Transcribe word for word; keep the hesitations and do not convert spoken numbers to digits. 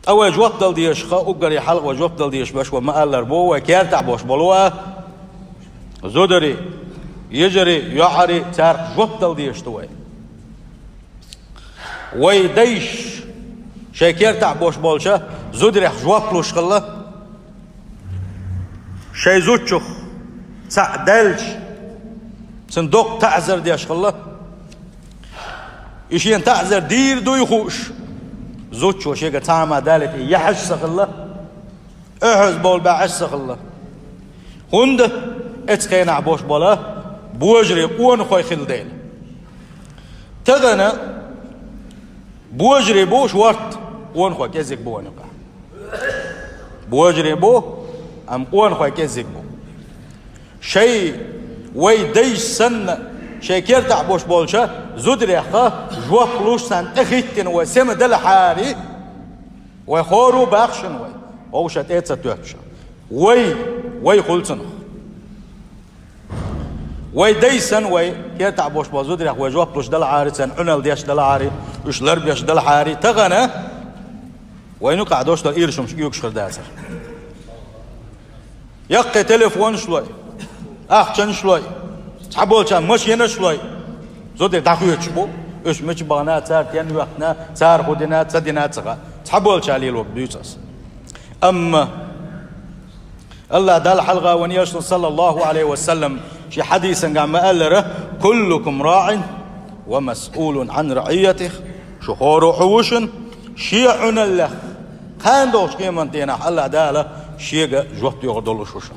Ткъа вай жоп дала дезаш ха, уггаре хьалха вай жоп дала дезаш беш вай ма-аллара бу, вай кертахь бош болу а, зударий, йижарий, йоӀарий, царах жоп дала дезаш ду вай. Вай дайша шайн кертахь бош болча зударех жоп луш хилла, шайн зудчух цхьаъ даьлча, цунна доккха таӀзар деш хилла. И шена таӀзар дийр дуй хууш, зудчо шега цхьа хӀума далийта яхьаш ца хилла, оьхьаз бовла баьӀаш ца хилла. ХӀунда? Эцу хенахь бош бола божарий къонахой хилла дела. Тахана божарий бу шорта, къонахой кӀезиг бу вайна юкъахь. Божарий бу, амма къонахой кӀезиг бу. Шайн, вай дайша санна, шайн кертахь бош болча зударех жоп луш санна тӀехӀиттина вай сема далахьара, вай хӀора бахшина вай, вовша тӀе а ца тоьттуш. Вай, вай хуьлу цунах. Вай дайша санна вай кертахь бош болу зударех вай жоп луш далахьара, царна Ӏуналла деш далахьара, уьш ларбеш далахьара, тахана вайна юкъахь дош долу иршамаш оьгуш хир дацара. Яккхий телефонаш лой, ахчанаш лой, цхьаболчарна машенаш лой, зударий дӀахоьцуш бу, уьш мича бахана, цара стенна хӀоьттина, цара хӀун дина, ца дина ца хаьа, цхьаболчарна лелорг дуьйцу ас. Амма АллахӀ Далла хьалха вайн Элчано, саллаллаху Ӏалайхи ва саллам, шен хьадисангахь ма-аллара: «Куллукум раӀин ва масъулун Ӏан раӀийятих». Шу хӀора хьу ву шуна, шен Ӏуналлех кхана долчу къематан дийнахь АллахӀ Дала шега жоп доьхур долуш ву шу.